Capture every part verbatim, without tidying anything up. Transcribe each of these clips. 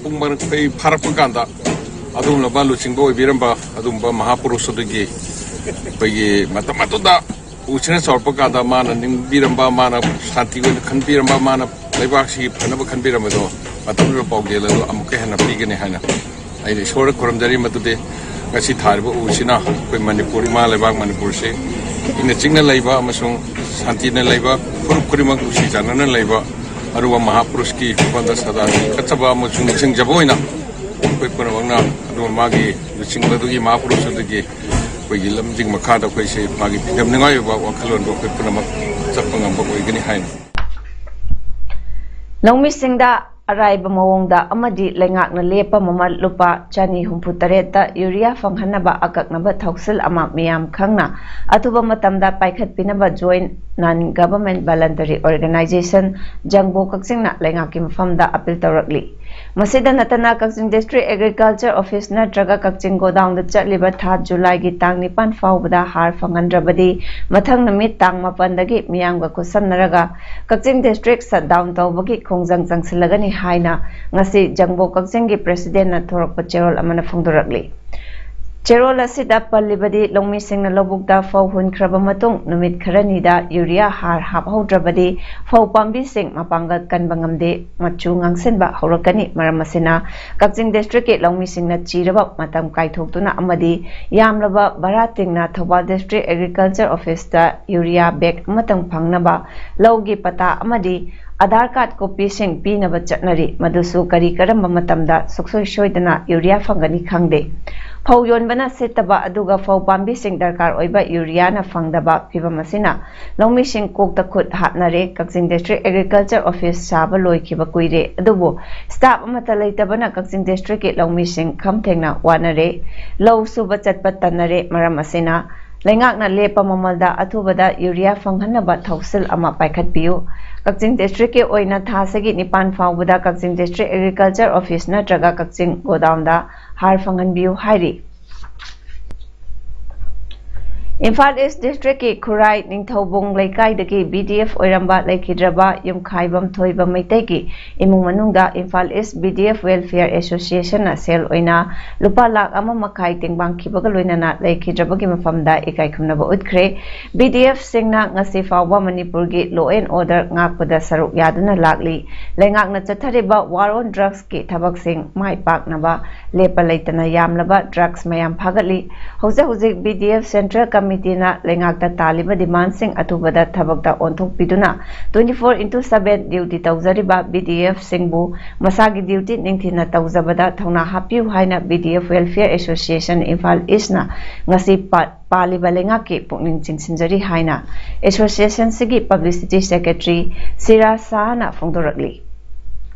ꯄꯨꯡ ꯃꯔꯛ ꯑꯩꯈꯣꯏ ꯐꯥꯔꯛꯄ ꯀꯥꯟꯗ ꯑꯗꯨꯒꯨꯝꯂꯕ ꯂꯨꯆꯤꯡꯕ ꯑꯣꯏꯕꯤꯔꯝꯕ ꯑꯗꯨꯒꯨꯝꯕ ꯃꯍꯥꯄꯨꯔꯨꯁ ꯑꯗꯨꯒꯤ ꯑꯩꯈꯣꯏꯒꯤ ꯃꯇꯝ ꯑꯗꯨꯗ ꯎꯁꯤꯅ ꯆꯥꯎꯔꯛꯄ ꯀꯥꯟꯗ ꯃꯥꯅ ꯅꯤꯡꯕꯤꯔꯝꯕ, ꯃꯥꯅ ꯁꯥꯟꯇꯤ ꯑꯣꯏꯅ ꯈꯟꯕꯤꯔꯝꯕ, ꯃꯥꯅ ꯂꯩꯕꯥꯛꯁꯤꯒꯤ ꯐꯅꯕ ꯈꯟꯕꯤꯔꯝꯕꯗꯣ ꯃꯇꯝꯗꯨꯗ ꯄꯥꯎꯖꯦꯜ ꯑꯗꯨ ꯑꯃꯨꯛꯀ ꯍꯦꯟꯅ ꯄꯤꯒꯅꯤ ꯍꯥꯏꯅ ꯑꯩꯅ ꯏꯁꯣꯔꯗ ꯈꯨꯔꯨꯝꯖꯔꯤ꯫ ꯃꯗꯨꯗꯤ ꯉꯁꯤ ꯊꯥꯔꯤꯕ ꯎꯁꯤꯅ ꯑꯩꯈꯣꯏ ꯃꯅꯤꯄꯨꯔ, ꯏꯃꯥ ꯂꯩꯕꯥꯛ ꯃꯅꯤꯄꯨꯔꯁꯤ ꯏꯪꯅ ꯆꯤꯛꯅ ꯂꯩꯕ ꯑꯃꯁꯨꯡ ꯁꯥꯟꯇꯤꯅ ꯂꯩꯕ, ꯐꯨꯔꯨꯞ ꯈꯨꯗꯤꯡꯃꯛ ꯅꯨꯡꯁꯤ ꯆꯥꯟꯅꯅ ꯂꯩꯕ ꯑꯔꯨꯕ ꯃꯍꯥꯄꯨꯔꯨꯁꯀꯤ ꯋꯥꯈꯜꯗ ꯁꯗꯥ ꯀꯠꯆꯕ ꯑꯃꯁꯨꯡ ꯅꯤꯡꯁꯤꯡꯖꯕ ꯑꯣꯏꯅ ꯑꯩꯈꯣꯏ ꯄꯨꯝꯅꯃꯛꯅ ꯑꯗꯨꯒ ꯃꯥꯒꯤ ꯂꯨꯆꯤꯡꯕꯗꯨꯒꯤ ꯃꯍꯥꯄꯨꯔꯨꯁ ꯑꯗꯨꯒꯤ ꯑꯩꯈꯣꯏꯒꯤ ꯂꯝꯖꯤꯡ ꯃꯈꯥꯗ ꯑꯩꯈꯣꯏꯁꯦ ꯃꯥꯒꯤ ꯐꯤꯗꯝꯅꯤꯡꯉꯥꯏ ꯑꯣꯏꯕ ꯋꯥꯈꯜꯂꯣꯟꯗꯣ ꯑꯩꯈꯣꯏ ꯄꯨꯝꯅꯃꯛ ꯆꯠꯄ ꯉꯝꯕ ꯑꯣꯏꯒꯅꯤ ꯍꯥꯏꯅ꯫ ꯂꯧꯃꯤꯁꯤꯡꯗ ꯑꯔꯥꯏꯕ ꯃꯑꯣꯡꯗ ꯑꯃꯗꯤ ꯂꯩꯉꯥꯛꯅ ꯂꯦꯞꯄ ꯃꯃꯜ ꯂꯨꯄꯥ ꯆꯅꯤ ꯍꯨꯝꯐꯨ ꯇꯔꯦꯠꯇ ꯌꯨꯔꯤꯌꯥ ꯐꯪꯍꯟꯅꯕ ꯑꯀꯛꯅꯕ ꯊꯧꯁꯤꯜ ꯑꯃ ꯃꯤꯌꯥꯝ ꯈꯪꯅ ꯑꯊꯨꯕ ꯃꯇꯝꯗ ꯄꯥꯏꯈꯠꯄꯤꯅꯕ Joint Non Government Voluntary Organization ꯖꯪꯕꯣ ꯀꯛꯆꯤꯡꯅ ꯂꯩꯉꯥꯛꯀꯤ ꯃꯐꯝꯗ ꯑꯄꯤꯜ ꯇꯧꯔꯛꯂꯤ꯫ ꯃꯁꯤꯗ ꯅꯠꯇꯅ ꯀꯛꯆꯤꯡ District Agriculture Office ꯅꯠꯇ꯭ꯔꯒ ꯀꯛꯆꯤꯡ ꯒꯣꯗꯥꯎꯟꯗ ꯆꯠꯂꯤꯕ ꯊꯥ ꯖꯨꯂꯥꯏꯒꯤ ꯇꯥꯡ ꯅꯤꯄꯥꯟ ꯐꯥꯎꯕꯗ ꯍꯥꯔ ꯐꯪꯍꯟꯗ꯭ꯔꯕꯗꯤ ꯃꯊꯪ ꯅꯨꯃꯤꯠ ꯇꯥꯡ ꯃꯥꯄꯟꯗꯒꯤ ꯃꯤꯌꯥꯝꯒ ꯈꯨꯠꯁꯝꯅꯔꯒ ꯀꯛꯆꯤꯡ district shutdown ꯇꯧꯕꯒꯤ ꯈꯣꯡꯖꯪ ꯆꯪꯁꯤꯜꯂꯒꯅꯤ ꯍꯥꯏꯅ ꯉꯁꯤ ꯖꯪꯕꯣ ꯀꯛꯆꯤꯡꯒꯤ president ꯅ ꯊꯣꯔꯛꯄ ꯆꯦꯔꯣꯜ ꯑꯃꯅ ꯐꯣꯡꯗꯣꯔꯛꯂꯤ꯫ ꯆꯦꯔꯣꯜ ꯑꯁꯤꯗ ꯄꯜꯂꯤꯕꯗꯤ ꯂꯧꯃꯤꯁꯤꯡꯅ ꯂꯧꯕꯨꯛꯇ ꯐꯧ ꯍꯨꯟꯈ꯭ꯔꯕ ꯃꯇꯨꯡ ꯅꯨꯃꯤꯠ ꯈꯔꯅꯤꯗ ꯌꯨꯔꯤꯌꯥ ꯍꯥꯔ ꯍꯥꯞꯍꯧꯗ꯭ꯔꯕꯗꯤ ꯐꯧ ꯄꯥꯝꯕꯤꯁꯤꯡ ꯃꯄꯥꯡꯒꯜ ꯀꯟꯕ ꯉꯝꯗꯦ, ꯃꯆꯨ ꯉꯥꯡꯁꯤꯟꯕ ꯍꯧꯔꯛꯀꯅꯤ꯫ ꯃꯔꯝ ꯑꯁꯤꯅ ꯀꯛꯆꯤꯡ district ꯀꯤ ꯂꯧꯃꯤꯁꯤꯡꯅ ꯆꯤꯔꯕ ꯃꯇꯝ ꯀꯥꯏꯊꯣꯛꯇꯨꯅ ꯑꯃꯗꯤ ꯌꯥꯝꯂꯕ ꯚꯔꯥ ꯇꯤꯡꯅ ꯊꯧꯕꯥꯜ District Agriculture Office ꯇ ꯌꯨꯔꯤꯌꯥ bag ꯑꯃꯇꯪ ꯐꯪꯅꯕ ꯂꯧꯒꯤ ꯄꯇꯥ ꯑꯃꯗꯤ ꯑꯙꯥꯔ ꯀꯥꯔꯗ ꯀꯣꯄꯤꯁꯤꯡ ꯄꯤꯅꯕ ꯆꯠꯅꯔꯤ꯫ ꯃꯗꯨꯁꯨ ꯀꯔꯤ ꯀꯔꯝꯕ ꯃꯇꯝꯗ ꯁꯨꯡꯁꯣꯏ ꯁꯣꯏꯗꯅ ꯌꯨꯔꯤꯌꯥ ꯐꯪꯒꯅꯤ ꯈꯪꯗꯦ꯫ ꯐꯧ ꯌꯣꯟꯕꯅ ꯁꯤꯠꯇꯕ ꯑꯗꯨꯒ ꯐꯧ ꯄꯥꯝꯕꯤꯁꯤꯡ ꯗꯔꯀꯥꯔ ꯑꯣꯏꯕ ꯌꯨꯔꯤꯌꯥꯅ ꯐꯪꯗꯕ ꯐꯤꯚꯝ ꯑꯁꯤꯅ ꯂꯧꯃꯤꯁꯤꯡ ꯀꯣꯛꯇ ꯈꯨꯠ ꯍꯥꯞꯅꯔꯦ꯫ ꯀꯛꯆꯤꯡ District Agriculture Office ꯁꯥꯕ ꯂꯣꯏꯈꯤꯕ ꯀꯨꯏꯔꯦ, ꯑꯗꯨꯕꯨ staff ꯑꯃꯠꯇ ꯂꯩꯇꯕꯅ ꯀꯛꯆꯤꯡ district ꯀꯤ ꯂꯧꯃꯤꯁꯤꯡ ꯈꯝ ꯊꯦꯡꯅ ꯋꯥꯅꯔꯦ꯫ ꯂꯧ ꯁꯨꯕ ꯆꯠꯄ ꯇꯟꯅꯔꯦ꯫ ꯃꯔꯝ ꯑꯁꯤꯅ ꯂꯩꯉꯥꯛꯅ ꯂꯦꯞꯄ ꯃꯃꯜꯗ ꯑꯊꯨꯕꯗ ꯌꯨꯔꯤꯌꯥ ꯐꯪꯍꯟꯅꯕ ꯊꯧꯁꯤꯜ ꯑꯃ ꯄꯥꯏꯈꯠꯄꯤꯌꯨ꯫ ꯀꯛꯆꯤꯡ district ꯀꯤ ꯑꯣꯏꯅ ꯊꯥ ꯑꯁꯤꯒꯤ ꯅꯤꯄꯥꯟ ꯐꯥꯎꯕꯗ ꯀꯛꯆꯤꯡ District Agriculture Office ꯅꯠꯇ꯭ꯔꯒ ꯀꯛꯆꯤꯡ ꯒꯣꯗꯥꯎꯟꯗ ꯍꯥꯔ ꯐꯪꯍꯟꯕꯤꯌꯨ ꯍꯥꯏꯔꯤ꯫ ꯏꯝꯐꯥꯜ ꯏꯁ ꯗꯤꯁꯇ꯭ꯔꯤꯛꯀꯤ ꯈꯨꯔꯥꯏ ꯅꯤꯡꯊꯧꯕꯨꯡ ꯂꯩꯀꯥꯏꯗꯒꯤ ꯕꯤ ꯗꯤ ꯑꯦꯐ ꯑꯣꯏꯔꯝꯕ ꯂꯩꯈꯤꯗ꯭ꯔꯕ ꯌꯨꯝꯈꯥꯏꯕꯝ ꯊꯣꯏꯕ ꯃꯩꯇꯩꯒꯤ ꯏꯃꯨꯡ ꯃꯅꯨꯡꯗ ꯏꯝꯐꯥꯜ ꯏꯁ ꯕꯤ ꯗꯤ ꯑꯦꯐ ꯋꯦꯜꯐꯤꯌꯔ ꯑꯦꯁꯣꯁꯤꯌꯦꯁꯟꯅ ꯁꯦꯜ ꯑꯣꯏꯅ ꯂꯨꯄꯥ ꯂꯥꯈ ꯑꯃ ꯃꯈꯥꯏ ꯇꯦꯡꯕꯥꯡꯈꯤꯕꯒ ꯂꯣꯏꯅꯅ ꯂꯩꯈꯤꯗ꯭ꯔꯕꯒꯤ ꯃꯐꯝꯗ ꯏꯀꯥꯏ ꯈꯨꯝꯅꯕ ꯎꯠꯈ꯭ꯔꯦ꯫ ꯕꯤ ꯗꯤ ꯑꯦꯐꯁꯤꯡꯅ ꯉꯁꯤ ꯐꯥꯎꯕ ꯃꯅꯤꯄꯨꯔꯒꯤ law and order ꯉꯥꯛꯄꯗ ꯁꯔꯨꯛ ꯌꯥꯗꯨꯅ ꯂꯥꯛꯂꯤ꯫ ꯂꯩꯉꯥꯛꯅ ꯆꯠꯊꯔꯤꯕ war on drugsꯀꯤ ꯊꯕꯛꯁꯤꯡ ꯃꯥꯏ ꯄꯥꯛꯅꯕ ꯂꯦꯞꯄ ꯂꯩꯇꯅ ꯌꯥꯝꯂꯕ drugs ꯃꯌꯥꯝ ꯐꯥꯒꯠꯂꯤ꯫ ꯍꯧꯖꯤꯛ ꯍꯧꯖꯤꯛ ꯕꯤ ꯗꯤ ꯑꯦꯐ Central Committeeꯅ ꯂꯩꯉꯥꯛꯇ ꯇꯥꯜꯂꯤꯕ demandꯁꯤꯡ ꯑꯊꯨꯕꯗ ꯊꯕꯛꯇ ꯑꯣꯟꯊꯣꯛꯄꯤꯗꯨꯅ twenty four into seven duty ꯇꯧꯖꯔꯤꯕ ꯕꯤ ꯗꯤ ꯑꯦꯐꯁꯤꯡꯕꯨ ꯃꯁꯥꯒꯤ duty ꯅꯤꯡꯊꯤꯅ ꯇꯧꯖꯕꯗ ꯊꯧꯅꯥ ꯍꯥꯞꯄꯤꯌꯨ ꯍꯥꯏꯅ B D F Welfare Association Imphal ꯏꯁꯅ ꯉꯁꯤ ꯄꯥ-, ꯄꯥꯜꯂꯤꯕ ꯂꯩꯉꯥꯛꯀꯤ ꯄꯨꯛꯅꯤꯡ ꯆꯤꯡꯁꯤꯟꯖꯔꯤ ꯍꯥꯏꯅ associationꯁꯤꯒꯤ publicity secretary ꯁꯤꯔꯥ ꯁꯥꯍꯅ ꯐꯣꯡꯗꯣꯔꯛꯂꯤ꯫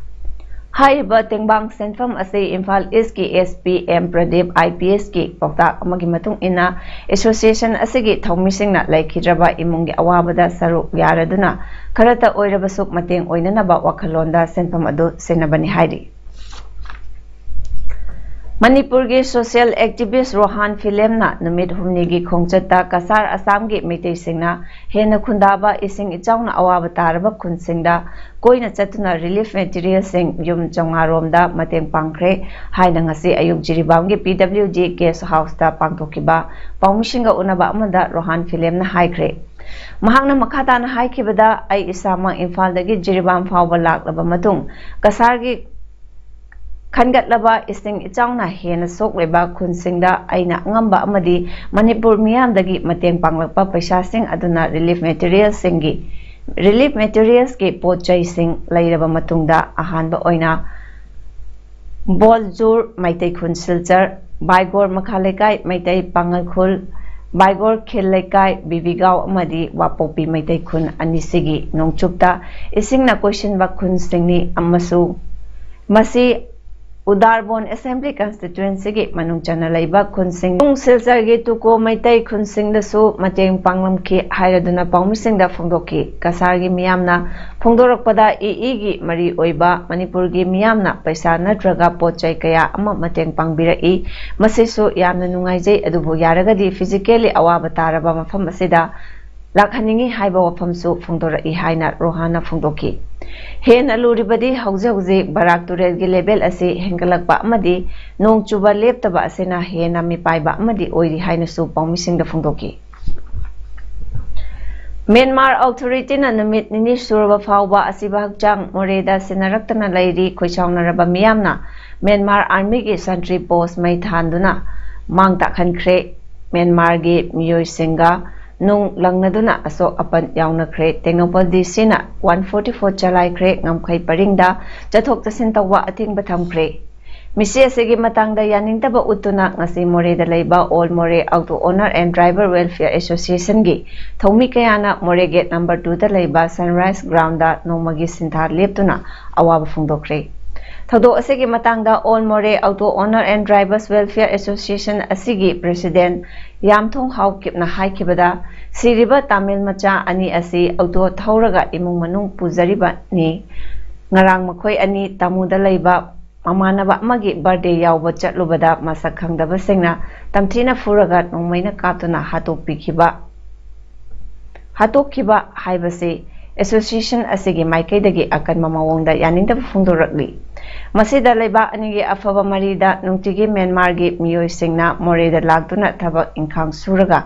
ꯍꯥꯏꯔꯤꯕ ꯇꯦꯡꯕꯥꯡ ꯁꯦꯟꯐꯝ ꯑꯁꯤ ꯏꯝꯐꯥꯜ ꯏꯁꯀꯤ S P M Pradeep I P ꯑꯦꯁꯀꯤ ꯄꯥꯎꯇꯥꯛ ꯑꯃꯒꯤ ꯃꯇꯨꯡ ꯏꯟꯅ association ꯑꯁꯤꯒꯤ ꯊꯧꯃꯤꯁꯤꯡꯅ ꯂꯩꯈꯤꯗ꯭ꯔꯕ ꯏꯃꯨꯡꯒꯤ ꯑꯋꯥꯕꯗ ꯁꯔꯨꯛ ꯌꯥꯔꯗꯨꯅ ꯈꯔꯇ ꯑꯣꯏꯔꯕꯁꯨ ꯃꯇꯦꯡ ꯑꯣꯏꯅꯅꯕ ꯋꯥꯈꯜꯂꯣꯟꯗ ꯁꯦꯟꯐꯝ ꯑꯗꯨ ꯁꯤꯟꯅꯕꯅꯤ ꯍꯥꯏꯔꯤ꯫ ꯃꯅꯤꯄꯨꯔꯒꯤ social activist ꯔꯣꯍꯥꯟ ꯐꯤꯂꯦꯝꯅ ꯅꯨꯃꯤꯠ ꯍꯨꯝꯅꯤꯒꯤ ꯈꯣꯡꯆꯠꯇ ꯀꯁꯥꯔ ꯑꯁꯥꯝꯒꯤ ꯃꯩꯇꯩꯁꯤꯡꯅ ꯍꯦꯟꯅ ꯈꯨꯟꯗꯥꯕ ꯏꯁꯤꯡ ꯏꯆꯥꯎꯅ ꯑꯋꯥꯕ ꯇꯥꯔꯕ ꯈꯨꯟꯁꯤꯡꯗ ꯀꯣꯏꯅ ꯆꯠꯇꯨꯅ relief materialꯁꯤꯡ ꯌꯨꯝ ꯆꯥꯝꯃꯉꯥ ꯔꯣꯝꯗ ꯃꯇꯦꯡ ꯄꯥꯡꯈ꯭ꯔꯦ ꯍꯥꯏꯅ ꯉꯁꯤ ꯑꯌꯨꯛ ꯖꯤꯔꯤꯕꯥꯝꯒꯤ P W D guest houseꯇ ꯄꯥꯡꯊꯣꯛꯈꯤꯕ ꯄꯥꯎꯃꯤꯁꯤꯡꯒ ꯎꯅꯕ ꯑꯃꯗ ꯔꯣꯍꯥꯟ ꯐꯤꯂꯦꯝꯅ ꯍꯥꯏꯈ꯭ꯔꯦ꯫ ꯃꯍꯥꯛꯅ ꯃꯈꯥ ꯇꯥꯅ ꯍꯥꯏꯈꯤꯕꯗ, ꯑꯩ ꯏꯁꯥꯃꯛ ꯏꯝꯐꯥꯜꯗꯒꯤ ꯖꯤꯔꯤꯕꯥꯝ ꯐꯥꯎꯕ ꯂꯥꯛꯂꯕ ꯃꯇꯨꯡ ꯀꯁꯥꯔꯒꯤ ꯈꯟꯒꯠꯂꯕ ꯏꯁꯤꯡ ꯏꯆꯥꯎꯅ ꯍꯦꯟꯅ ꯁꯣꯛꯂꯤꯕ ꯈꯨꯟꯁꯤꯡꯗ ꯑꯩꯅ ꯑꯉꯝꯕ ꯑꯃꯗꯤ ꯃꯅꯤꯄꯨꯔ ꯃꯤꯌꯥꯝꯗꯒꯤ ꯃꯇꯦꯡ ꯄꯥꯡꯂꯛꯄ ꯄꯩꯁꯥꯁꯤꯡ ꯑꯗꯨꯅ relief materialꯁꯤꯡꯒꯤ, relief materialsꯀꯤ ꯄꯣꯠ ꯆꯩꯁꯤꯡ ꯂꯩꯔꯕ ꯃꯇꯨꯡꯗ ꯑꯍꯥꯟꯕ ꯑꯣꯏꯅ ꯕꯣꯜꯖꯨꯔ ꯃꯩꯇꯩ ꯈꯨꯟ ꯁꯤꯜꯆꯔ, ꯕꯥꯏꯒꯣꯔ ꯃꯈꯥ ꯂꯩꯀꯥꯏ ꯃꯩꯇꯩ ꯄꯥꯉꯜ ꯈꯨꯜ, ꯕꯥꯏꯒꯣꯔ ꯈꯤꯜ ꯂꯩꯀꯥꯏ ꯕꯤꯕꯤꯒꯥꯎ ꯑꯃꯗꯤ ꯋꯥꯄꯣꯛꯄꯤ ꯃꯩꯇꯩ ꯈꯨꯟ ꯑꯅꯤꯁꯤꯒꯤ ꯅꯣꯡꯆꯨꯞꯇ ꯏꯁꯤꯡꯅ ꯀꯣꯏꯁꯤꯟꯕ ꯈꯨꯟꯁꯤꯡꯅꯤ ꯑꯃꯁꯨꯡ ꯃꯁꯤ ꯎꯗꯥꯔꯕꯣꯟ ꯑꯦꯁꯦꯝꯕ꯭ꯂꯤ ꯀꯟꯁꯇꯤꯇ꯭ꯋꯦꯟꯁꯤꯒꯤ ꯃꯅꯨꯡ ꯆꯟꯅ ꯂꯩꯕ ꯈꯨꯟꯁꯤꯡ, ꯁꯤꯜꯆꯔꯒꯤ ꯇꯨꯀꯣ ꯃꯩꯇꯩ ꯈꯨꯟꯁꯤꯡꯗꯁꯨ ꯃꯇꯦꯡ ꯄꯥꯡꯂꯝꯈꯤ ꯍꯥꯏꯔꯗꯨꯅ ꯄꯥꯎꯃꯤꯁꯤꯡꯗ ꯐꯣꯡꯗꯣꯛꯈꯤ꯫ ꯀꯁꯥꯔꯒꯤ ꯃꯤꯌꯥꯝꯅ ꯐꯣꯡꯗꯣꯔꯛꯄꯗ, ꯏ ꯏꯒꯤ ꯃꯔꯤ ꯑꯣꯏꯕ ꯃꯅꯤꯄꯨꯔꯒꯤ ꯃꯤꯌꯥꯝꯅ ꯄꯩꯁꯥ ꯅꯠꯇ꯭ꯔꯒ ꯄꯣꯠ ꯆꯩ ꯀꯌꯥ ꯑꯃ ꯃꯇꯦꯡ ꯄꯥꯡꯕꯤꯔꯛꯏ꯫ ꯃꯁꯤꯁꯨ ꯌꯥꯝꯅ ꯅꯨꯡꯉꯥꯏꯖꯩ, ꯑꯗꯨꯕꯨ ꯌꯥꯔꯒꯗꯤ ꯐꯤꯖꯤꯀꯦꯜꯂꯤ ꯑꯋꯥꯕ ꯇꯥꯔꯕ ꯃꯐꯝ ꯑꯁꯤꯗ ꯂꯥꯛꯍꯟꯅꯤꯡꯏ ꯍꯥꯏꯕ ꯋꯥꯐꯝꯁꯨ ꯐꯣꯡꯗꯣꯔꯛꯏ ꯍꯥꯏꯅ ꯔꯣꯍꯥꯟꯅ ꯐꯣꯡꯗꯣꯛꯈꯤ꯫ ꯍꯦꯟꯅ ꯂꯨꯔꯤꯕꯗꯤ ꯍꯧꯖꯤꯛ ꯍꯧꯖꯤꯛ ꯕꯔꯥꯛ ꯇꯨꯔꯦꯜꯒꯤ ꯂꯦꯚꯦꯜ ꯑꯁꯤ ꯍꯦꯟꯒꯠꯂꯛꯄ ꯑꯃꯗꯤ ꯅꯣꯡ ꯆꯨꯕ ꯂꯦꯞꯇꯕ ꯑꯁꯤꯅ ꯍꯦꯟꯅ ꯃꯤꯄꯥꯏꯕ ꯑꯃꯗꯤ ꯑꯣꯏꯔꯤ ꯍꯥꯏꯅꯁꯨ ꯄꯥꯎꯃꯤꯁꯤꯡꯗ ꯐꯣꯡꯗꯣꯛꯈꯤ꯫ ꯃ꯭ꯌꯥꯟꯃꯥꯔ ꯑꯣꯊꯣꯔꯤꯇꯤꯅ ꯅꯨꯃꯤꯠ ꯅꯤꯅꯤ ꯁꯨꯔꯕ ꯐꯥꯎꯕ ꯑꯁꯤꯕ ꯍꯛꯆꯥꯡ ꯃꯣꯔꯦꯗ ꯁꯤꯟꯅꯔꯛꯇꯅ ꯂꯩꯔꯤ꯫ ꯈꯣꯏꯁꯥꯎꯅꯔꯕ ꯃꯤꯌꯥꯝꯅ ꯃ꯭ꯌꯥꯟꯃꯥꯔ ꯑꯥꯔꯃꯤꯒꯤ ꯁꯟꯇ꯭ꯔꯤ ꯄꯣꯁ ꯃꯩ ꯊꯥꯟꯗꯨꯅ ꯃꯥꯡ ꯇꯥꯛꯍꯟꯈ꯭ꯔꯦ꯫ ꯃ꯭ꯌꯥꯟꯃꯥꯔꯒꯤ ꯃꯤꯑꯣꯏꯁꯤꯡꯒ ꯅꯨꯡ ꯂꯪꯅꯗꯨꯅ ꯑꯁꯣꯛ ꯑꯄꯟ ꯌꯥꯎꯅꯈ꯭ꯔꯦ꯫ ꯇꯦꯡꯅꯧꯄꯜ ꯗꯤ ꯁꯤꯅ ꯋꯥꯟ ꯐꯣꯔꯇꯤ ꯐꯣꯔ ꯆꯂꯥꯏꯈ꯭ꯔꯦ꯫ ꯉꯝꯈꯩ ꯄꯔꯤꯡꯗ ꯆꯠꯊꯣꯛ ꯆꯠꯁꯤꯟ ꯇꯧꯕ ꯑꯊꯤꯡꯕ ꯊꯝꯈ꯭ꯔꯦ꯫ ꯃꯤꯁꯤ ꯑꯁꯤꯒꯤ ꯃꯇꯥꯡꯗ ꯌꯥꯅꯤꯡꯗꯕ ꯎꯠꯇꯨꯅ ꯉꯁꯤ ꯃꯣꯔꯦꯗ ꯂꯩꯕ All More Auto Owner and Driver Welfare Association ꯒꯤ ꯊꯧꯃꯤ ꯀꯌꯥꯅ ꯃꯣꯔꯦ ꯒꯦꯠ ꯅꯝꯕꯔ ꯇꯨꯗ ꯂꯩꯕ Sunrise Ground ꯗ ꯅꯣꯡꯃꯒꯤ ꯁꯤꯟꯊꯥ ꯂꯦꯞꯇꯨꯅ ꯑꯋꯥꯕ ꯐꯣꯡꯗꯣꯛꯈ꯭ꯔꯦ꯫ ꯊꯧꯗꯣꯛ ꯑꯁꯤꯒꯤ ꯃꯇꯥꯡꯗ All More Auto Owner and Drivers Welfare Association ꯑꯁꯤꯒꯤ ꯄ꯭ꯔꯦꯁꯤꯗꯦꯟꯠ ꯌꯥꯝꯊꯣꯡ ꯍꯥꯎꯀꯤꯞꯅ ꯍꯥꯏꯈꯤꯕꯗ, ꯁꯤꯔꯤꯕ ꯇꯥꯃꯤꯜ ꯃꯆꯥ ꯑꯅꯤ ꯑꯁꯤ ꯑꯣꯇꯣ ꯊꯧꯔꯒ ꯏꯃꯨꯡ ꯃꯅꯨꯡ ꯄꯨꯖꯔꯤꯕꯅꯤ꯫ ꯉꯔꯥꯡ ꯃꯈꯣꯏ ꯑꯅꯤ ꯇꯥꯃꯨꯗ ꯂꯩꯕ ꯃꯃꯥꯟꯅꯕ ꯑꯃꯒꯤ ꯕꯥꯔꯗꯦ ꯌꯥꯎꯕ ꯆꯠꯂꯨꯕꯗ ꯃꯁꯛ ꯈꯪꯗꯕꯁꯤꯡꯅ ꯇꯝꯊꯤꯅ ꯐꯨꯔꯒ ꯅꯣꯡꯃꯩꯅ ꯀꯥꯞꯇꯨꯅ ꯍꯥꯠꯇꯣꯛꯄꯤꯈꯤꯕ꯫ ꯍꯥꯠꯇꯣꯛꯈꯤꯕ ꯍꯥꯏꯕꯁꯤ ꯑꯦꯁꯣꯁꯤꯌꯦꯁꯟ ꯑꯁꯤꯒꯤ ꯃꯥꯏꯀꯩꯗꯒꯤ ꯑꯀꯟꯕ ꯃꯑꯣꯡꯗ ꯌꯥꯅꯤꯡꯗꯕ ꯐꯣꯡꯗꯣꯔꯛꯂꯤ꯫ ꯃꯁꯤꯗ ꯂꯩꯕꯥꯛ ꯑꯅꯤꯒꯤ ꯑꯐꯕ ꯃꯔꯤꯗ ꯅꯨꯡꯇꯤꯒꯤ ꯃ꯭ꯌꯥꯟꯃꯥꯔꯒꯤ ꯃꯤꯑꯣꯏꯁꯤꯡꯅ ꯃꯣꯔꯦꯗ ꯂꯥꯛꯇꯨꯅ ꯊꯕꯛ ꯏꯪꯈꯥꯡ ꯁꯨꯔꯒ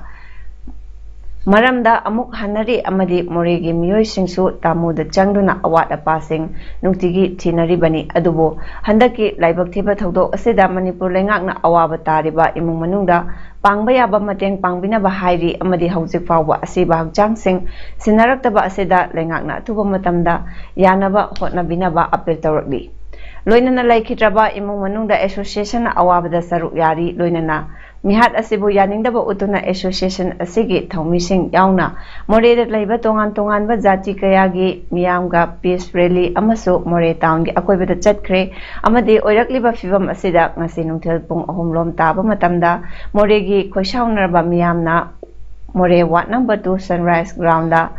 ꯃꯔꯝꯗ ꯑꯃꯨꯛ ꯍꯟꯅꯔꯤ ꯑꯃꯗꯤ ꯃꯣꯔꯦꯒꯤ ꯃꯤꯑꯣꯏꯁꯤꯡꯁꯨ ꯇꯥꯃꯨꯗ ꯆꯪꯗꯨꯅ ꯑꯋꯥꯠ ꯑꯄꯥꯁꯤꯡ ꯅꯨꯡꯇꯤꯒꯤ ꯊꯤꯅꯔꯤꯕꯅꯤ꯫ ꯑꯗꯨꯕꯨ ꯍꯟꯗꯛꯀꯤ ꯂꯥꯏꯕꯛ ꯊꯤꯕ ꯊꯧꯗꯣꯛ ꯑꯁꯤꯗ ꯃꯅꯤꯄꯨꯔ ꯂꯩꯉꯥꯛꯅ ꯑꯋꯥꯕ ꯇꯥꯔꯤꯕ ꯏꯃꯨꯡ ꯃꯅꯨꯡꯗ ꯄꯥꯡꯕ ꯌꯥꯕ ꯃꯇꯦꯡ ꯄꯥꯡꯕꯤꯅꯕ ꯍꯥꯏꯔꯤ ꯑꯃꯗꯤ ꯍꯧꯖꯤꯛ ꯐꯥꯎꯕ ꯑꯁꯤꯕ ꯍꯛꯆꯥꯡꯁꯤꯡ ꯁꯤꯟꯅꯔꯛꯇꯕ ꯑꯁꯤꯗ ꯂꯩꯉꯥꯛꯅ ꯑꯊꯨꯕ ꯃꯇꯝꯗ ꯌꯥꯅꯕ ꯍꯣꯠꯅꯕꯤꯅꯕ ꯑꯄꯤꯜ ꯇꯧꯔꯛꯂꯤ꯫ ꯂꯣꯏꯅꯅ ꯂꯩꯈꯤꯗ꯭ꯔꯕ ꯏꯃꯨꯡ ꯃꯅꯨꯡꯗ ꯑꯦꯁꯣꯁꯤꯌꯦꯁꯟꯅ ꯑꯋꯥꯕꯗ ꯁꯔꯨꯛ ꯌꯥꯔꯤ, ꯂꯣꯏꯅꯅ ꯃꯤꯍꯥꯠ ꯑꯁꯤꯕꯨ ꯌꯥꯅꯤꯡꯗꯕ ꯎꯠꯇꯨꯅ association ꯑꯁꯤꯒꯤ ꯊꯧꯃꯤꯁꯤꯡ ꯌꯥꯎꯅ ꯃꯣꯔꯦꯗ ꯂꯩꯕ ꯇꯣꯉꯥꯟ ꯇꯣꯉꯥꯟꯕ ꯖꯥꯇꯤ ꯀꯌꯥꯒꯤ ꯃꯤꯌꯥꯝꯒ peace rally ꯑꯃꯁꯨ ꯃꯣꯔꯦ townꯒꯤ ꯑꯀꯣꯏꯕꯗ ꯆꯠꯈ꯭ꯔꯦ꯫ ꯑꯃꯗꯤ ꯑꯣꯏꯔꯛꯂꯤꯕ ꯐꯤꯕꯝ ꯑꯁꯤꯗ ꯉꯁꯤ ꯅꯨꯡꯊꯤꯜ ꯄꯨꯡ ꯑꯍꯨꯝ ꯂꯣꯝ ꯇꯥꯕ ꯃꯇꯝꯗ ꯃꯣꯔꯦꯒꯤ ꯈꯣꯏꯁꯥꯎꯅꯔꯕ ꯃꯤꯌꯥꯝꯅ ꯃꯣꯔꯦ ward number two Sunrise groundꯗ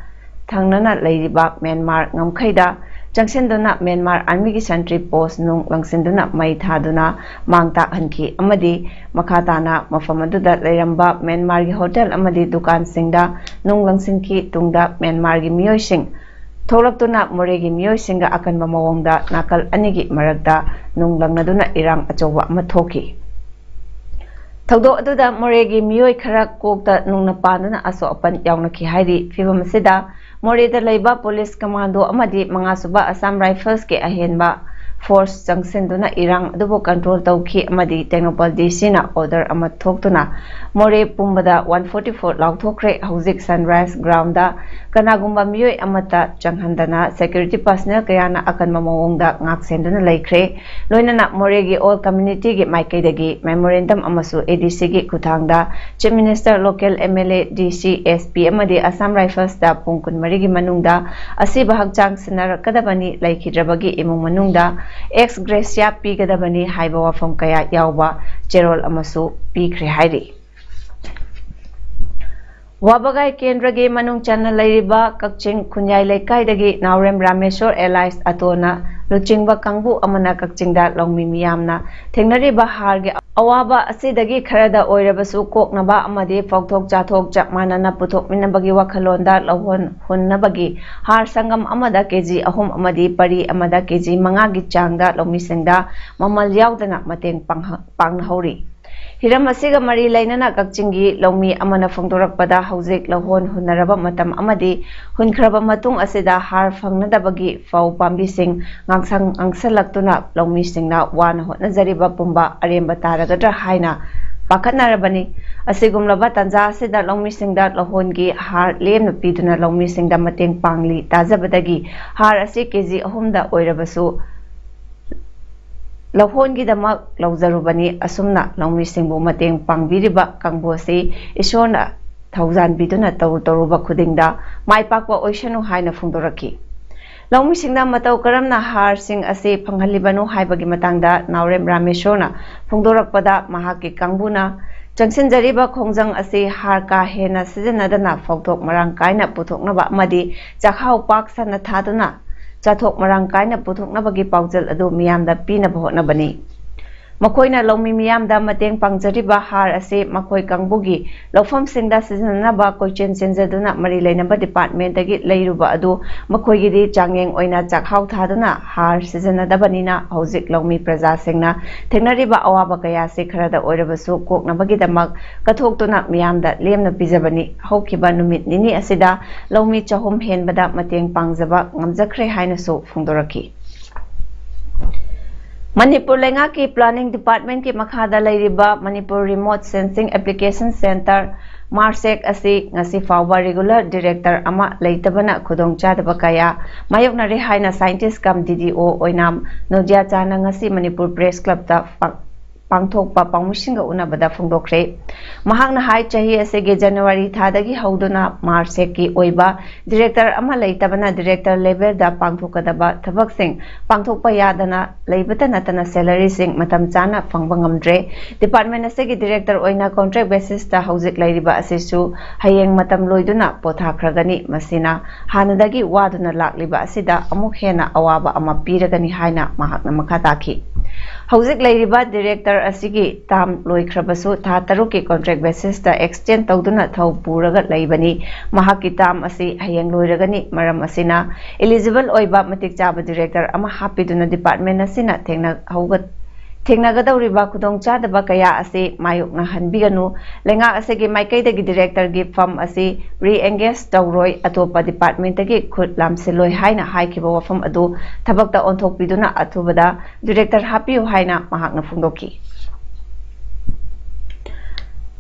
ꯊꯪꯅꯅ ꯂꯩꯔꯤꯕ ꯃ꯭ꯌꯥꯟꯃꯥꯔ ꯉꯝꯈꯩꯗ ꯆꯪꯁꯤꯟꯗꯨꯅ ꯃ꯭ꯌꯥꯟꯃꯥꯔ armyꯒꯤ sentry post ꯅꯨꯡ ꯂꯪꯁꯤꯟꯗꯨꯅ ꯃꯩ ꯊꯥꯗꯨꯅ ꯃꯥꯡ ꯇꯥꯛꯍꯟꯈꯤ꯫ ꯑꯃꯗꯤ ꯃꯈꯥ ꯇꯥꯅ ꯃꯐꯝ ꯑꯗꯨꯗ ꯂꯩꯔꯝꯕ ꯃ꯭ꯌꯥꯟꯃꯥꯔꯒꯤ hotel ꯑꯃꯗꯤ ꯗꯨꯀꯥꯟꯁꯤꯡꯗ ꯅꯨꯡ ꯂꯪꯁꯤꯟꯈꯤ꯫ ꯇꯨꯡꯗ ꯃ꯭ꯌꯥꯟꯃꯥꯔꯒꯤ ꯃꯤꯑꯣꯏꯁꯤꯡ ꯊꯣꯛꯂꯛꯇꯨꯅ ꯃꯣꯔꯦꯒꯤ ꯃꯤꯑꯣꯏꯁꯤꯡꯒ ꯑꯀꯟꯕ ꯃꯑꯣꯡꯗ ꯅꯥꯀꯜ ꯑꯅꯤꯒꯤ ꯃꯔꯛꯇ ꯅꯨꯡ ꯂꯪꯅꯗꯨꯅ ꯏꯔꯥꯡ ꯑꯆꯧꯕ ꯑꯃ ꯊꯣꯛꯈꯤ꯫ ꯊꯧꯗꯣꯛ ꯑꯗꯨꯗ ꯃꯣꯔꯦꯒꯤ ꯃꯤꯑꯣꯏ ꯈꯔ ꯀꯣꯛꯇ ꯅꯨꯡꯅ ꯄꯥꯟꯗꯨꯅ ꯑꯁꯣꯛ ꯑꯄꯟ ꯌꯥꯎꯅꯈꯤ ꯍꯥꯏꯔꯤ꯫ ꯐꯤꯕꯝ ꯑꯁꯤꯗ ꯃꯣꯔꯦꯗ ꯂꯩꯕ police commando ꯑꯃꯗꯤ ꯃꯉꯥꯁꯨꯕ Assam Riflesꯀꯤ ꯑꯍꯦꯟꯕ force ꯆꯪꯁꯤꯟꯗꯨꯅ ꯏꯔꯥꯡ ꯑꯗꯨꯕꯨ control ꯇꯧꯈꯤ ꯑꯃꯗꯤ ꯇꯦꯡꯅꯧꯄꯜ DCꯅ order ꯑꯃ ꯊꯣꯛꯇꯨꯅ ꯃꯣꯔꯦ ꯄꯨꯝꯕꯗ one forty four ꯂꯥꯎꯊꯣꯛꯈ꯭ꯔꯦ꯫ ꯍꯧꯖꯤꯛ Sunrise groundꯗ ꯀꯅꯥꯒꯨꯝꯕ ꯃꯤꯑꯣꯏ ꯑꯃꯠꯇ ꯆꯪꯍꯟꯗꯅ security personnel ꯀꯌꯥꯅ ꯑꯀꯟꯕ ꯃꯑꯣꯡꯗ ꯉꯥꯛꯁꯦꯟꯗꯨꯅ ꯂꯩꯈ꯭ꯔꯦ꯫ ꯂꯣꯏꯅꯅ ꯃꯣꯔꯦꯒꯤ all communityꯒꯤ ꯃꯥꯏꯀꯩꯗꯒꯤ memorandum ꯑꯃꯁꯨ ADCꯒꯤ ꯈꯨꯠꯊꯥꯡꯗ Chief Minister, local MLA, DC, SP ꯑꯃꯗꯤ Assam Riflesꯇ ꯄꯨꯡ ꯀꯨꯟꯃꯔꯤꯒꯤ ꯃꯅꯨꯡꯗ ꯑꯁꯤꯕ ꯍꯛꯆꯥꯡ ꯁꯤꯟꯅꯔꯛꯀꯗꯕꯅꯤ, ꯂꯩꯈꯤꯗ꯭ꯔꯕꯒꯤ ꯏꯃꯨꯡ ꯃꯅꯨꯡꯗ ex gratia ꯄꯤꯒꯗꯕꯅꯤ ꯍꯥꯏꯕ ꯋꯥꯐꯝ ꯀꯌꯥ ꯌꯥꯎꯕ ꯆꯦꯔꯣꯜ ꯑꯃꯁꯨ ꯄꯤꯈ꯭ꯔꯦ ꯍꯥꯏꯔꯤ꯫ ꯋꯥꯕꯒꯥꯏ ꯀꯦꯟꯗ꯭ꯔꯒꯤ ꯃꯅꯨꯡ ꯆꯟꯅ ꯂꯩꯔꯤꯕ ꯀꯛꯆꯤꯡ ꯈꯨꯟꯌꯥꯏ ꯂꯩꯀꯥꯏꯗꯒꯤ ꯅꯥꯎꯔꯦꯝ ꯔꯥꯃꯦꯁꯣꯔ alias ꯑꯇꯣꯟꯅ ꯂꯨꯆꯤꯡꯕ ꯀꯥꯡꯕꯨ ꯑꯃꯅ ꯀꯛꯆꯤꯡꯗ ꯂꯧꯃꯤ ꯃꯤꯌꯥꯝꯅ ꯊꯦꯡꯅꯔꯤꯕ ꯍꯥꯔꯒꯤ ꯑꯋꯥꯕ ꯑꯁꯤꯗꯒꯤ ꯈꯔꯗ ꯑꯣꯏꯔꯕꯁꯨ ꯀꯣꯛꯅꯕ ꯑꯃꯗꯤ ꯐꯥꯎꯊꯣꯛ ꯆꯥꯊꯣꯛ ꯆꯞ ꯃꯥꯟꯅꯅ ꯄꯨꯊꯣꯛꯃꯤꯟꯅꯕꯒꯤ ꯋꯥꯈꯜꯂꯣꯟꯗ ꯂꯧꯍꯣꯟ ꯍꯨꯟꯅꯕꯒꯤ ꯍꯥꯔ ꯁꯪꯒꯝ ꯑꯃꯗ KG ꯑꯍꯨꯝ ꯑꯃꯗꯤ ꯄꯔꯤ ꯑꯃꯗ KG ꯃꯉꯥꯒꯤ ꯆꯥꯡꯗ ꯂꯧꯃꯤꯁꯤꯡꯗ ꯃꯃꯜ ꯌꯥꯎꯗꯅ ꯃꯇꯦꯡ ꯄꯥꯡꯍ-, ꯄꯥꯡꯅꯍꯧꯔꯤ꯫ ꯍꯤꯔꯝ ꯑꯁꯤꯒ ꯃꯔꯤ ꯂꯩꯅꯅ ꯀꯛꯆꯤꯡꯒꯤ ꯂꯧꯃꯤ ꯑꯃꯅ ꯐꯣꯡꯗꯣꯔꯛꯄꯗ, ꯍꯧꯖꯤꯛ ꯂꯧꯍꯣꯟ ꯍꯨꯟꯅꯔꯕ ꯃꯇꯝ ꯑꯃꯗꯤ ꯍꯨꯟꯈ꯭ꯔꯕ ꯃꯇꯨꯡ ꯑꯁꯤꯗ ꯍꯥꯔ ꯐꯪꯅꯗꯕꯒꯤ ꯐꯧ ꯄꯥꯝꯕꯤꯁꯤꯡ ꯉꯥꯡꯁꯪ ꯉꯥꯡꯁꯜꯂꯛꯇꯨꯅ ꯂꯧꯃꯤꯁꯤꯡꯅ ꯋꯥꯅ ꯍꯣꯠꯅꯖꯔꯤꯕ ꯄꯨꯝꯕ ꯑꯔꯦꯝꯕ ꯇꯥꯔꯒꯗ꯭ꯔꯥ ꯍꯥꯏꯅ ꯄꯥꯈꯠꯅꯔꯕꯅꯤ꯫ ꯑꯁꯤꯒꯨꯝꯂꯕ ꯇꯥꯟꯖꯥ ꯑꯁꯤꯗ ꯂꯧꯃꯤꯁꯤꯡꯗ ꯂꯧꯍꯣꯟꯒꯤ ꯍꯥꯔ ꯂꯦꯝꯅ ꯄꯤꯗꯨꯅ ꯂꯧꯃꯤꯁꯤꯡꯗ ꯃꯇꯦꯡ ꯄꯥꯡꯂꯤ꯫ ꯇꯥꯖꯕꯗꯒꯤ ꯍꯥꯔ ꯑꯁꯤ KG ꯑꯍꯨꯝꯗ ꯑꯣꯏꯔꯕꯁꯨ ꯂꯧꯍꯣꯟꯒꯤꯗꯃꯛ ꯂꯧꯖꯔꯨꯕꯅꯤ꯫ ꯑꯁꯨꯝꯅ ꯂꯧꯃꯤꯁꯤꯡꯕꯨ ꯃꯇꯦꯡ ꯄꯥꯡꯕꯤꯔꯤꯕ ꯀꯥꯡꯕꯨ ꯑꯁꯤ ꯏꯁꯣꯔꯅ ꯊꯧꯖꯥꯟꯕꯤꯗꯨꯅ ꯇꯧꯔꯨ ꯇꯧꯔꯨꯕ ꯈꯨꯗꯤꯡꯗ ꯃꯥꯏ ꯄꯥꯛꯄ ꯑꯣꯏꯁꯅꯨ ꯍꯥꯏꯅ ꯐꯣꯡꯗꯣꯔꯛꯈꯤ꯫ ꯂꯧꯃꯤꯁꯤꯡꯅ ꯃꯇꯧ ꯀꯔꯝꯅ ꯍꯥꯔꯁꯤꯡ ꯑꯁꯤ ꯐꯪꯍꯜꯂꯤꯕꯅꯣ ꯍꯥꯏꯕꯒꯤ ꯃꯇꯥꯡꯗ ꯅꯥꯎꯔꯦꯝ ꯔꯥꯃꯦꯁꯣꯔꯅ ꯐꯣꯡꯗꯣꯔꯛꯄꯗ, ꯃꯍꯥꯛꯀꯤ ꯀꯥꯡꯕꯨꯅ ꯆꯪꯁꯤꯟꯖꯔꯤꯕ ꯈꯣꯡꯖꯪ ꯑꯁꯤ ꯍꯥꯔ ꯀꯥ ꯍꯦꯟꯅ ꯁꯤꯖꯤꯟꯅꯗꯅ ꯐꯧꯊꯣꯛ ꯃꯔꯥꯡ ꯀꯥꯏꯅ ꯄꯨꯊꯣꯛꯅꯕ ꯑꯃꯗꯤ ꯆꯥꯛꯍꯥꯎ ꯄꯥꯛ ꯁꯟꯅ ꯊꯥꯗꯨꯅ ꯆꯥꯊꯣꯛ ꯃꯔꯥꯡ ꯀꯥꯏꯅ ꯄꯨꯊꯣꯛꯅꯕꯒꯤ ꯄꯥꯎꯖꯦꯜ ꯑꯗꯨ ꯃꯤꯌꯥꯝꯗ ꯄꯤꯅꯕ ꯍꯣꯠꯅꯕꯅꯤ꯫ ꯃꯈꯣꯏꯅ ꯂꯧꯃꯤ ꯃꯤꯌꯥꯝꯗ ꯃꯇꯦꯡ ꯄꯥꯡꯖꯔꯤꯕ ꯍꯥꯔ ꯑꯁꯤ ꯃꯈꯣꯏ ꯀꯥꯡꯕꯨꯒꯤ ꯂꯧꯐꯝꯁꯤꯡꯗ ꯁꯤꯖꯤꯟꯅꯅꯕ ꯀꯣꯏꯆꯦꯟ ꯆꯦꯟꯖꯗꯨꯅ ꯃꯔꯤ ꯂꯩꯅꯕ ꯗꯤꯄꯥꯔꯠꯃꯦꯟꯇꯒꯤ ꯂꯩꯔꯨꯕ ꯑꯗꯨ ꯃꯈꯣꯏꯒꯤꯗꯤ ꯆꯥꯡꯌꯦꯡ ꯑꯣꯏꯅ ꯆꯥꯛꯍꯥꯎ ꯊꯥꯗꯨꯅ ꯍꯥꯔ ꯁꯤꯖꯤꯟꯅꯗꯕꯅꯤꯅ ꯍꯧꯖꯤꯛ ꯂꯧꯃꯤ ꯄ꯭ꯔꯖꯥꯁꯤꯡꯅ ꯊꯦꯡꯅꯔꯤꯕ ꯑꯋꯥꯕ ꯀꯌꯥꯁꯤ ꯈꯔꯗ ꯑꯣꯏꯔꯕꯁꯨ ꯀꯣꯛꯅꯕꯒꯤꯗꯃꯛ ꯀꯠꯊꯣꯛꯇꯨꯅ ꯃꯤꯌꯥꯝꯗ ꯂꯦꯝꯅ ꯄꯤꯖꯕꯅꯤ꯫ ꯍꯧꯈꯤꯕ ꯅꯨꯃꯤꯠ ꯅꯤꯅꯤ ꯑꯁꯤꯗ ꯂꯧꯃꯤ ꯆꯍꯨꯝ ꯍꯦꯟꯕꯗ ꯃꯇꯦꯡ ꯄꯥꯡꯖꯕ ꯉꯝꯖꯈ꯭ꯔꯦ ꯍꯥꯏꯅꯁꯨ ꯐꯣꯡꯗꯣꯔꯛꯈꯤ꯫ ꯃꯅꯤꯄꯨꯔ ꯂꯩꯉꯥꯛꯀꯤ ꯄ꯭ꯂꯥꯅꯤꯡ ꯗꯤꯄꯥꯔꯠꯃꯦꯟꯠꯀꯤ ꯃꯈꯥꯗ ꯂꯩꯔꯤꯕ ꯃꯅꯤꯄꯨꯔ ꯔꯤꯃꯣꯠ ꯁꯦꯟꯁꯤꯡ ꯑꯦꯄ꯭ꯂꯤꯀꯦꯁꯟ ꯁꯦꯟꯇꯔ, ꯃꯥꯔꯁꯦꯛ, ꯑꯁꯤ ꯉꯁꯤ ꯐꯥꯎꯕ ꯔꯤꯒꯨꯂꯔ ꯗꯤꯔꯦꯛꯇꯔ ꯑꯃ ꯂꯩꯇꯕꯅ ꯈꯨꯗꯣꯡꯆꯥꯗꯕ ꯀꯌꯥ ꯃꯥꯌꯣꯛꯅꯔꯦ ꯍꯥꯏꯅ ꯁꯥꯏꯟꯇꯤꯁ ꯀꯝ ꯗꯤ ꯗꯤ ꯑꯣ ꯑꯣꯏꯅꯥꯝ ꯅꯣꯖꯤꯌꯥꯆꯥꯅ ꯉꯁꯤ ꯃꯅꯤꯄꯨꯔ ꯄ꯭ꯔꯦꯁ ꯀ꯭ꯂꯕꯇ ꯄꯥꯡ-, ꯄꯥꯡꯊꯣꯛꯄ ꯄꯥꯎꯃꯤꯁꯤꯡꯒ ꯎꯅꯕꯗ ꯐꯣꯡꯗꯣꯛꯈ꯭ꯔꯦ꯫ ꯃꯍꯥꯛꯅ ꯍꯥꯏ, ꯆꯍꯤ ꯑꯁꯤꯒꯤ ꯖꯅꯋꯥꯔꯤ ꯊꯥꯗꯒꯤ ꯍꯧꯗꯨꯅ ꯃꯥꯔꯁꯦꯛꯀꯤ ꯑꯣꯏꯕ ꯗꯤꯔꯦꯛꯇꯔ ꯑꯃ ꯂꯩꯇꯕꯅ ꯗꯤꯔꯦꯛꯇꯔ ꯂꯦꯚꯦꯜꯗ ꯄꯥꯡꯊꯣꯛꯀꯗꯕ ꯊꯕꯛꯁꯤꯡ ꯄꯥꯡꯊꯣꯛꯄ ꯌꯥꯗꯅ ꯂꯩꯕꯇ ꯅꯠꯇꯅ ꯁꯦꯂꯔꯤꯁꯤꯡ ꯃꯇꯝ ꯆꯥꯅ ꯐꯪꯕ ꯉꯝꯗ꯭ꯔꯦ꯫ ꯗꯤꯄꯥꯔꯠꯃꯦꯟ ꯑꯁꯤꯒꯤ ꯗꯤꯔꯦꯛꯇꯔ ꯑꯣꯏꯅ ꯀꯣꯟꯇ꯭ꯔꯦꯛ ꯕꯦꯁꯤꯁꯇ ꯍꯧꯖꯤꯛ ꯂꯩꯔꯤꯕ ꯑꯁꯤꯁꯨ ꯍꯌꯦꯡ ꯃꯇꯝ ꯂꯣꯏꯗꯨꯅ ꯄꯣꯊꯥꯈ꯭ꯔꯒꯅꯤ꯫ ꯃꯁꯤꯅ ꯍꯥꯟꯅꯗꯒꯤ ꯋꯥꯗꯨꯅ ꯂꯥꯛꯂꯤꯕ ꯑꯁꯤꯗ ꯑꯃꯨꯛ ꯍꯦꯟꯅ ꯑꯋꯥꯕ ꯑꯃ ꯄꯤꯔꯒꯅꯤ ꯍꯥꯏꯅ ꯃꯍꯥꯛꯅ ꯃꯈꯥ ꯇꯥꯈꯤ꯫ ꯍꯧꯖꯤꯛ ꯂꯩꯔꯤꯕ ꯗꯤꯔꯦꯛꯇꯔ ꯑꯁꯤꯒꯤ ꯇꯥꯝ ꯂꯣꯏꯈ꯭ꯔꯕꯁꯨ ꯊꯥ ꯇꯔꯨꯛꯀꯤ ꯀꯣꯟꯇ꯭ꯔꯦꯛ ꯕꯦꯁꯤꯁꯇ ꯑꯦꯛꯁꯇꯦꯟ ꯇꯧꯗꯨꯅ ꯊꯧ ꯄꯨꯔꯒ ꯂꯩꯕꯅꯤ꯫ ꯃꯍꯥꯛꯀꯤ ꯇꯥꯝ ꯑꯁꯤ ꯍꯌꯦꯡ ꯂꯣꯏꯔꯒꯅꯤ꯫ ꯃꯔꯝ ꯑꯁꯤꯅ ꯏꯂꯤꯖꯤꯕꯜ ꯑꯣꯏꯕ ꯃꯇꯤꯛ ꯆꯥꯕ ꯗꯤꯔꯦꯛꯇꯔ ꯑꯃ ꯍꯥꯞꯄꯤꯗꯨꯅ ꯗꯤꯄꯥꯔꯠꯃꯦꯟ ꯑꯁꯤꯅ ꯊꯦꯡꯅ ꯍꯧꯒꯠ-, ꯊꯦꯡꯅꯒꯗꯧꯔꯤꯕ ꯈꯨꯗꯣꯡꯆꯥꯗꯕ ꯀꯌꯥ ꯑꯁꯤ ꯃꯥꯌꯣꯛꯅꯍꯟꯕꯤꯒꯅꯨ꯫ ꯂꯩꯉꯥꯛ ꯑꯁꯤꯒꯤ ꯃꯥꯏꯀꯩꯗꯒꯤ ꯗꯤꯔꯦꯛꯇꯔꯒꯤ ꯐꯝ ꯑꯁꯤ ꯔꯤꯑꯦꯡꯒꯦꯖ ꯇꯧꯔꯣꯏ꯫ ꯑꯇꯣꯞꯄ ꯗꯤꯄꯥꯔꯠꯃꯦꯟꯇꯒꯤ ꯈꯨꯠ ꯂꯥꯝꯁꯤꯜꯂꯣꯏ ꯍꯥꯏꯅ ꯍꯥꯏꯈꯤꯕ ꯋꯥꯐꯝ ꯑꯗꯨ ꯊꯕꯛꯇ ꯑꯣꯟꯊꯣꯛꯄꯤꯗꯨꯅ ꯑꯊꯨꯕꯗ ꯗꯤꯔꯦꯛꯇꯔ ꯍꯥꯞꯄꯤꯌꯨ ꯍꯥꯏꯅ ꯃꯍꯥꯛꯅ ꯐꯣꯡꯗꯣꯛꯈꯤ꯫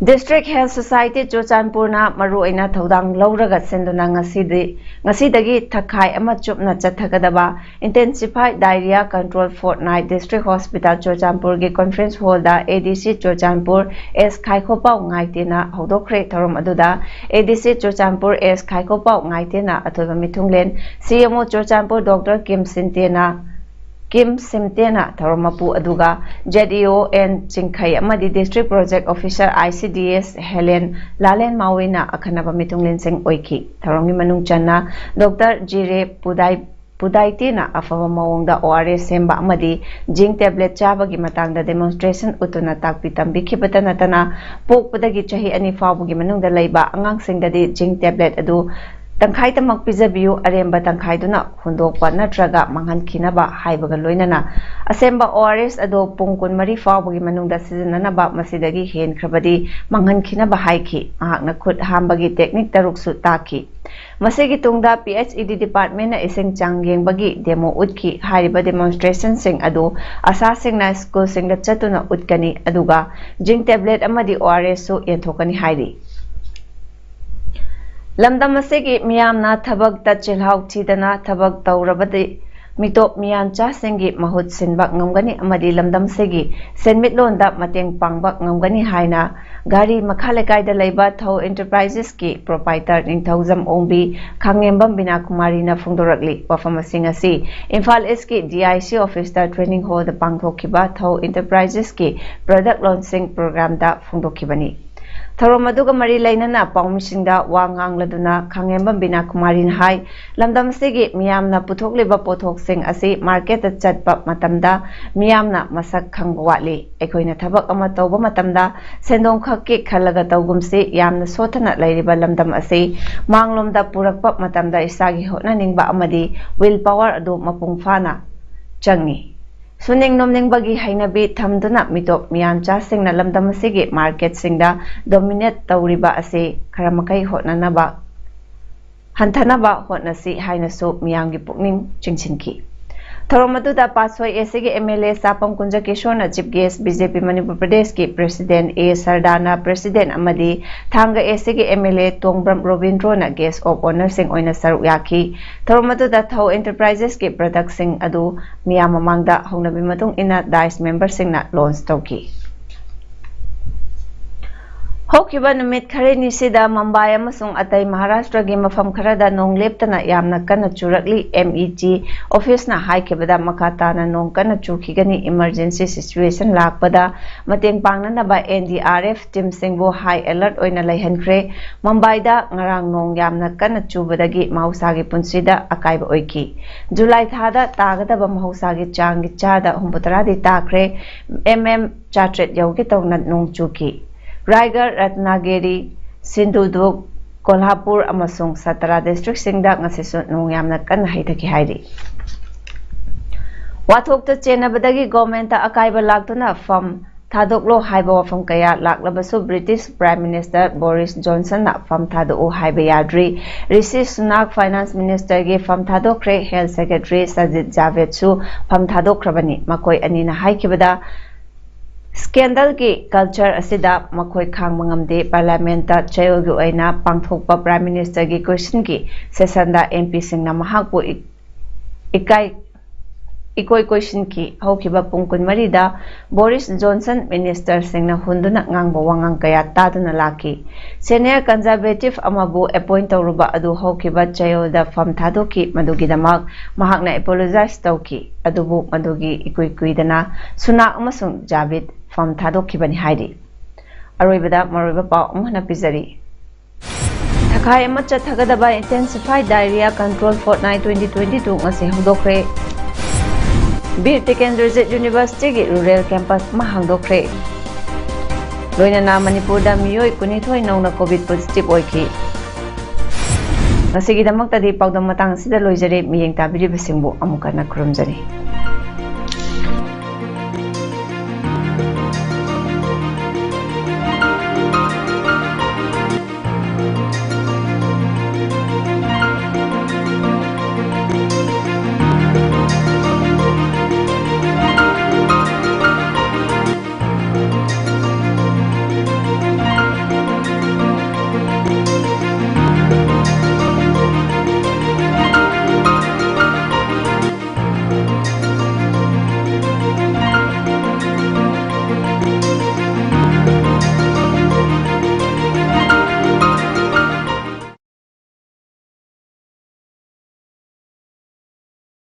District Health Society ꯆꯨꯔꯆꯥꯟꯄꯨꯔꯅ ꯃꯔꯨꯑꯣꯏꯅ ꯊꯧꯗꯥꯡ ꯂꯧꯔꯒ ꯁꯤꯟꯗꯨꯅ ꯉꯁꯤꯗꯤ, ꯉꯁꯤꯗꯒꯤ ꯊꯥꯈꯥꯏ ꯑꯃ ꯆꯨꯞꯅ ꯆꯠꯊꯒꯗꯕ Intensified Diarrhea Control Fortnight District Hospital ꯆꯨꯔꯆꯥꯟꯄꯨꯔꯒꯤ conference hallꯗ ADC ꯆꯨꯔꯆꯥꯟꯄꯨꯔ S ꯈꯥꯏꯈꯣꯄꯥꯎ ꯉꯥꯏꯇꯦꯅ ꯍꯧꯗꯣꯛꯈ꯭ꯔꯦ꯫ ꯊꯧꯔꯝ ꯑꯗꯨꯗ ADC ꯆꯨꯔꯆꯥꯟꯄꯨꯔ S ꯈꯥꯏꯈꯣꯄꯥꯎ ꯉꯥꯏꯇꯦꯅ ꯑꯊꯣꯏꯕ ꯃꯤꯊꯨꯡꯂꯦꯟ, CMO ꯆꯨꯔꯆꯥꯟꯄꯨꯔ Doctor ꯀꯤꯝ ꯁꯤꯟꯇꯦꯅ, ꯀꯤꯝ ꯁꯤꯝꯇꯦꯅ ꯊꯧꯔꯝ ꯃꯄꯨ ꯑꯗꯨꯒ ZEO N ꯆꯤꯡꯈꯩ ꯑꯃꯗꯤ District Project Officer ICDS Helen Lalen ꯃꯥꯋꯤꯅ ꯑꯈꯟꯅꯕ ꯃꯤꯊꯨꯡꯂꯦꯟꯁꯤꯡ ꯑꯣꯏꯈꯤ꯫ ꯊꯧꯔꯝꯒꯤ ꯃꯅꯨꯡ ꯆꯟꯅ Doctor ꯖꯤꯔꯦ ꯄꯨꯗꯥꯏ, ꯄꯨꯗꯥꯏꯇꯦꯅ ꯑꯐꯕ ꯃꯑꯣꯡꯗ ORS ꯁꯦꯝꯕ ꯑꯃꯗꯤ zinc tablet ꯆꯥꯕꯒꯤ ꯃꯇꯥꯡꯗ demonstration ꯎꯠꯇꯨꯅ ꯇꯥꯛꯄꯤ ꯇꯝꯕꯤꯈꯤꯕꯇ ꯅꯠꯇꯅ ꯄꯣꯛꯄꯗꯒꯤ ꯆꯍꯤ ꯑꯅꯤ ꯐꯥꯎꯕꯒꯤ ꯃꯅꯨꯡꯗ ꯂꯩꯕ ꯑꯉꯥꯡꯁꯤꯡꯗꯗꯤ zinc tablet ꯑꯗꯨ ꯇꯪꯈꯥꯏꯇꯃꯛ ꯄꯤꯖꯕꯤꯌꯨ, ꯑꯔꯦꯝꯕ ꯇꯪꯈꯥꯏꯗꯨꯅ ꯍꯨꯟꯗꯣꯛꯄ ꯅꯠꯇ꯭ꯔꯒ ꯃꯥꯡꯍꯟꯈꯤꯅꯕ ꯍꯥꯏꯕꯒ ꯂꯣꯏꯅꯅ ꯑꯁꯦꯝꯕ ORS ꯑꯗꯨ ꯄꯨꯡ ꯀꯨꯟꯃꯔꯤ ꯐꯥꯎꯕꯒꯤ ꯃꯅꯨꯡꯗ ꯁꯤꯖꯤꯟꯅꯅꯕ, ꯃꯁꯤꯗꯒꯤ ꯍꯦꯟꯈ꯭ꯔꯕꯗꯤ ꯃꯥꯡꯍꯟꯈꯤꯅꯕ ꯍꯥꯏꯈꯤ꯫ ꯃꯍꯥꯛꯅ ꯈꯨꯠ ꯍꯥꯝꯕꯒꯤ technique ꯇꯔꯨꯛꯁꯨ ꯇꯥꯛꯈꯤ꯫ ꯃꯁꯤꯒꯤ ꯇꯨꯡꯗ PHED departmentꯅ ꯏꯁꯤꯡ ꯆꯥꯡ ꯌꯦꯡꯕꯒꯤ demo ꯎꯠꯈꯤ꯫ ꯍꯥꯏꯔꯤꯕ demonstrationꯁꯤꯡ ꯑꯗꯨ ꯑꯁꯥꯁꯤꯡꯅ ꯁ꯭ꯀꯨꯜꯁꯤꯡꯗ ꯆꯠꯇꯨꯅ ꯎꯠꯀꯅꯤ, ꯑꯗꯨꯒ zinc tablet ꯑꯃꯗꯤ ORSꯁꯨ ꯌꯦꯟꯊꯣꯛꯀꯅꯤ ꯍꯥꯏꯔꯤ꯫ ꯂꯝꯗꯝ ꯑꯁꯤꯒꯤ ꯃꯤꯌꯥꯝꯅ ꯊꯕꯛꯇ ꯆꯤꯜꯍꯥꯎ ꯊꯤꯗꯅ ꯊꯕꯛ ꯇꯧꯔꯕꯗꯤ ꯃꯤꯇꯣꯞ ꯃꯤꯌꯥꯟꯆꯥꯁꯤꯡꯒꯤ ꯃꯍꯨꯠ ꯁꯤꯟꯕ ꯉꯝꯒꯅꯤ ꯑꯃꯗꯤ ꯂꯝꯗꯝ ꯑꯁꯤꯒꯤ ꯁꯦꯟꯃꯤꯠꯂꯣꯟꯗ ꯃꯇꯦꯡ ꯄꯥꯡꯕ ꯉꯝꯒꯅꯤ ꯍꯥꯏꯅ ꯘꯔꯤ ꯃꯈꯥ ꯂꯩꯀꯥꯏꯗ ꯂꯩꯕ ꯊꯧ Enterprises ꯀꯤ proprietor ꯅꯤꯡꯊꯧꯖꯝ ꯑꯣꯡꯕꯤ ꯈꯥꯉꯦꯝꯕꯝ ꯕꯤꯅꯥ ꯀꯨꯃꯥꯔꯤꯅ ꯐꯣꯡꯗꯣꯔꯛꯂꯤ꯫ ꯋꯥꯐꯝꯁꯤꯡ ꯑꯁꯤ ꯏꯝꯐꯥꯜ East ꯀꯤ DIC office ꯇ training hall ꯗ ꯄꯥꯡꯊꯣꯛꯈꯤꯕ ꯊꯧ Enterprises ꯀꯤ product launching program ꯗ ꯐꯣꯡꯗꯣꯛꯈꯤꯕꯅꯤ꯫ ꯊꯧꯔꯝ ꯑꯗꯨꯒ ꯃꯔꯤ ꯂꯩꯅꯅ ꯄꯥꯎꯃꯤꯁꯤꯡꯗ ꯋꯥ ꯉꯥꯡꯂꯗꯨꯅ ꯈꯥꯉꯦꯝꯕꯝ ꯕꯤꯅꯥ ꯀꯨꯃꯥꯔꯤꯅ ꯍꯥꯏ, ꯂꯝꯗꯝ ꯑꯁꯤꯒꯤ ꯃꯤꯌꯥꯝꯅ ꯄꯨꯊꯣꯛꯂꯤꯕ ꯄꯣꯠꯊꯣꯛꯁꯤꯡ ꯑꯁꯤ market ꯇ ꯆꯠꯄ ꯃꯇꯝꯗ ꯃꯤꯌꯥꯝꯅ ꯃꯁꯛ ꯈꯪꯕ ꯋꯥꯠꯂꯤ꯫ ꯑꯩꯈꯣꯏꯅ ꯊꯕꯛ ꯑꯃ ꯇꯧꯕ ꯃꯇꯝꯗ ꯁꯦꯟꯗꯣꯡ ꯈꯛꯀꯤ ꯈꯜꯂꯒ ꯇꯧꯒꯨꯝꯁꯤ꯫ ꯌꯥꯝꯅ ꯁꯣꯠꯊꯅ ꯂꯩꯔꯤꯕ ꯂꯝꯗꯝ ꯑꯁꯤ ꯃꯥꯡꯂꯣꯝꯗ ꯄꯨꯔꯛꯄ ꯃꯇꯝꯗ ꯏꯁꯥꯒꯤ ꯍꯣꯠꯅꯅꯤꯡꯕ ꯑꯃꯗꯤ will power ꯑꯗꯨ ꯃꯄꯨꯡ ꯐꯥꯅ ꯆꯪꯏ꯫ ꯁꯨꯅꯤꯡ ꯅꯣꯝꯅꯤꯡꯕꯒꯤ ꯍꯩꯅꯕꯤ ꯊꯝꯗꯨꯅ ꯃꯤꯇꯣꯞ ꯃꯤꯌꯥꯟꯆꯥꯁꯤꯡꯅ ꯂꯝꯗꯝ ꯑꯁꯤꯒꯤ market ꯁꯤꯡꯗ dominate ꯇꯧꯔꯤꯕ ꯑꯁꯤ ꯈꯔ ꯃꯈꯩ ꯍꯣꯠꯅꯅꯕ, ꯍꯟꯊꯅꯕ ꯍꯣꯠꯅꯁꯤ ꯍꯥꯏꯅꯁꯨ ꯃꯤꯌꯥꯝꯒꯤ ꯄꯨꯛꯅꯤꯡ ꯆꯤꯡꯁꯤꯟꯈꯤ꯫ ꯊꯧꯔꯝ ꯑꯗꯨꯗ ꯄꯥꯠꯁꯣꯏ ꯑꯦꯁꯤꯒꯤ M L A Chapam Kunja ꯀꯤꯁꯣꯔꯅ chief guest, B J P Manipur ꯄ꯭ꯔꯗꯦꯁꯀꯤ ꯄ꯭ꯔꯦꯁꯤꯗꯦꯟꯠ ꯑꯦ ꯁꯔꯗꯥꯅ ꯄ꯭ꯔꯦꯁꯤꯗꯦꯟꯠ ꯑꯃꯗꯤ ꯊꯥꯡꯒ ꯑꯦꯁꯤꯒꯤ M L A Tongbram Robindro guest of ꯑꯣꯅꯔꯁꯤꯡ ꯑꯣꯏꯅ ꯁꯔꯨꯛ ꯌꯥꯈꯤ꯫ ꯊꯧꯔꯝ ꯑꯗꯨꯗ ꯊꯧ ꯑꯦꯟꯇꯔꯄ꯭ꯔꯥꯏꯖꯦꯁꯀꯤ ꯄ꯭ꯔꯗꯛꯁꯤꯡ ꯑꯗꯨ ꯃꯤꯌꯥꯝ ꯃꯃꯥꯡꯗ ꯍꯧꯅꯕꯤ ꯃꯇꯨꯡ ꯏꯟꯅ ꯗꯥꯏꯁ ꯃꯦꯝꯕꯔꯁꯤꯡꯅ ꯂꯣꯟꯆ ꯇꯧꯈꯤ꯫ ꯍꯧꯈꯤꯕ ꯅꯨꯃꯤꯠ ꯈꯔꯅꯤꯁꯤꯗ ꯃꯨꯝꯕꯥꯏ ꯑꯃꯁꯨꯡ ꯑꯇꯩ ꯃꯍꯥꯔꯥꯁꯇ꯭ꯔꯒꯤ ꯃꯐꯝ ꯈꯔꯗ ꯅꯣꯡ ꯂꯦꯞꯇꯅ ꯌꯥꯝꯅ ꯀꯟꯅ ꯆꯨꯔꯛꯂꯤ꯫ ꯑꯦꯝ ꯏ ꯖꯤ ꯑꯣꯐꯤꯁꯅ ꯍꯥꯏꯈꯤꯕꯗ, ꯃꯈꯥ ꯇꯥꯅ ꯅꯣꯡ ꯀꯟꯅ ꯆꯨꯈꯤꯒꯅꯤ꯫ ꯏꯃꯔꯖꯦꯟꯁꯤ ꯁꯤꯆꯨꯋꯦꯁꯟ ꯂꯥꯛꯄꯗ ꯃꯇꯦꯡ ꯄꯥꯡꯅꯅꯕ ꯑꯦꯟ ꯗꯤ ꯑꯥꯔ ꯑꯦꯐ ꯇꯤꯝꯁꯤꯡꯕꯨ ꯍꯥꯏ ꯑꯦꯂꯔꯠ ꯑꯣꯏꯅ ꯂꯩꯍꯟꯈ꯭ꯔꯦ꯫ ꯃꯨꯝꯕꯥꯏꯗ ꯉꯔꯥꯡ ꯅꯣꯡ ꯌꯥꯝꯅ ꯀꯟꯅ ꯆꯨꯕꯗꯒꯤ ꯃꯍꯧꯁꯥꯒꯤ ꯄꯨꯟꯁꯤꯗ ꯑꯀꯥꯏꯕ ꯑꯣꯏꯈꯤ꯫ ꯖꯨꯂꯥꯏ ꯊꯥꯗ ꯇꯥꯒꯗꯕ ꯃꯍꯧꯁꯥꯒꯤ ꯆꯥꯡꯒꯤ ꯆꯥꯗ ꯍꯨꯝꯐꯨꯇꯔꯥꯗꯤ ꯇꯥꯈ꯭ꯔꯦ꯫ ꯑꯦꯝ ꯑꯦꯝ ꯆꯥꯇ꯭ꯔꯦꯠ ꯌꯧꯒꯦ ꯇꯧꯅ ꯅꯣꯡ ꯆꯨꯈꯤ꯫ ꯔꯥꯏꯒꯔ, ꯔꯠꯅꯥꯒꯤꯔꯤ, ꯁꯤꯟꯙꯨꯗꯨꯔ, ꯀꯣꯜꯍꯥꯄꯨꯔ ꯑꯃꯁꯨꯡ ꯁꯇꯔꯥ ꯗꯤꯁꯇ꯭ꯔꯤꯛꯁꯤꯡꯗ ꯉꯁꯤꯁꯨ ꯅꯣꯡ ꯌꯥꯝꯅ ꯀꯟꯅ ꯍꯩꯊꯈꯤ ꯍꯥꯏꯔꯤ꯫ ꯋꯥꯊꯣꯛꯇ ꯆꯦꯟꯅꯕꯗꯒꯤ ꯒꯣꯔꯃꯦꯟꯇ ꯑꯀꯥꯏꯕ ꯂꯥꯛꯇꯨꯅ ꯐꯝ ꯊꯥꯗꯣꯛꯂꯣ ꯍꯥꯏꯕ ꯋꯥꯐꯝ ꯀꯌꯥ ꯂꯥꯛꯂꯕꯁꯨ, ꯕ꯭ꯔꯤꯇꯤꯁ ꯄ꯭ꯔꯥꯏꯝ ꯃꯤꯅꯤꯁꯇꯔ ꯕꯣꯔꯤꯁ ꯖꯣꯟꯁꯟꯅ ꯐꯝ ꯊꯥꯗꯣꯛꯎ ꯍꯥꯏꯕ ꯌꯥꯗ꯭ꯔꯤ꯫ ꯔꯤꯁꯤ ꯁꯨꯅꯥꯛ ꯐꯥꯏꯅꯥꯟꯁ ꯃꯤꯅꯤꯁꯇꯔꯒꯤ ꯐꯝ ꯊꯥꯗꯣꯛꯈ꯭ꯔꯦ꯫ ꯍꯦꯜꯊ ꯁꯦꯀ꯭ꯔꯦꯇꯔꯤ ꯁꯖꯤꯗ ꯖꯥꯚꯦꯗꯁꯨ ꯐꯝ ꯊꯥꯗꯣꯛꯈ꯭ꯔꯕꯅꯤ꯫ ꯃꯈꯣꯏ ꯑꯅꯤꯅ ꯍꯥꯏꯈꯤꯕꯗ, ꯁ꯭ꯀꯦꯟꯗꯜꯒꯤ ꯀꯜꯆꯔ ꯑꯁꯤꯗ ꯃꯈꯣꯏ ꯈꯥꯡꯕ ꯉꯝꯗꯦ꯫ ꯄꯥꯔꯂꯤꯌꯥꯃꯦꯟꯇ ꯆꯌꯣꯜꯒꯤ ꯑꯣꯏꯅ ꯄꯥꯡꯊꯣꯛꯄ ꯄ꯭ꯔꯥꯏꯝ ꯃꯤꯅꯤꯁꯇꯔꯒꯤ ꯀꯣꯏꯁꯟꯒꯤ ꯁꯦꯁꯟꯗ ꯑꯦꯝ ꯄꯤꯁꯤꯡꯅ ꯃꯍꯥꯛꯄꯨ ꯏ-, ꯏꯀꯥꯏ, ꯏꯀꯣꯏ ꯀꯣꯏꯁꯤꯟꯈꯤ꯫ ꯍꯧꯈꯤꯕ ꯄꯨꯡ ꯀꯨꯟꯃꯔꯤꯗ ꯕꯣꯔꯤꯁ ꯖꯣꯟꯁꯟ ꯃꯤꯅꯤꯁꯇꯔꯁꯤꯡꯅ ꯍꯨꯟꯗꯨꯅ ꯉꯥꯡꯕ ꯋꯥꯉꯥꯡ ꯀꯌꯥ ꯇꯥꯗꯨꯅ ꯂꯥꯛꯈꯤ꯫ ꯁꯦꯅꯤꯌꯔ ꯀꯟꯖꯔꯚꯦꯇꯤꯚ ꯑꯃꯕꯨ ꯑꯦꯄꯣꯏꯟꯠ ꯇꯧꯔꯨꯕ ꯑꯗꯨ ꯍꯧꯈꯤꯕ ꯆꯌꯣꯜꯗ ꯐꯝ ꯊꯥꯗꯣꯛꯈꯤ꯫ ꯃꯗꯨꯒꯤꯗꯃꯛ ꯃꯍꯥꯛꯅ ꯑꯦꯄꯣꯂꯣꯖꯥꯏꯖ ꯇꯧꯈꯤ꯫ ꯑꯗꯨꯕꯨ ꯃꯗꯨꯒꯤ ꯏꯀꯨꯏ ꯀꯨꯏꯗꯅ ꯁꯨꯅꯥꯛ ꯑꯃꯁꯨꯡ ꯖꯥꯚꯤꯗ ꯐꯝ ꯊꯥꯗꯣꯛꯈꯤꯕꯅꯤ ꯍꯥꯏꯔꯤ꯫ ꯑꯔꯣꯏꯕꯗ ꯃꯔꯨꯑꯣꯏꯕ ꯄꯥꯎ ꯑꯃꯨꯛ ꯍꯟꯅ ꯄꯤꯖꯔꯤ꯫ ꯊꯈꯥꯏ ꯑꯃ ꯆꯠꯊꯒꯗꯕ Intensified Diarrhoea Control Fortnight twenty twenty-two ꯉꯁꯤ ꯍꯧꯗꯣꯛꯈ꯭ꯔꯦ꯫ ꯕꯤꯔ ꯇꯤꯀꯦꯟꯗ꯭ꯔꯖꯤꯠ ꯌꯨꯅꯤꯚꯔꯁꯤꯇꯤꯒꯤ ꯔꯨꯔꯦꯜ ꯀꯦꯝꯄꯁ ꯑꯃ ꯍꯥꯡꯗꯣꯛꯈ꯭ꯔꯦ꯫ ꯂꯣꯏꯅꯅ ꯃꯅꯤꯄꯨꯔꯗ ꯃꯤꯑꯣꯏ ꯀꯨꯟꯅꯤꯊꯣꯏ ꯅꯧꯅ ꯀꯣꯚꯤꯗ ꯄꯣꯖꯤꯇꯤꯚ ꯑꯣꯏꯈꯤ꯫ ꯉꯁꯤꯒꯤꯗꯃꯛꯇꯗꯤ ꯄꯥꯎꯗꯝ ꯃꯇꯥꯡ ꯑꯁꯤꯗ ꯂꯣꯏꯖꯔꯦ꯫ ꯃꯤꯠꯌꯦꯡ ꯇꯥꯕꯤꯔꯤꯕꯁꯤꯡꯕꯨ ꯑꯃꯨꯛ ꯍꯟꯅ ꯈꯨꯔꯨꯝꯖꯔꯤ꯫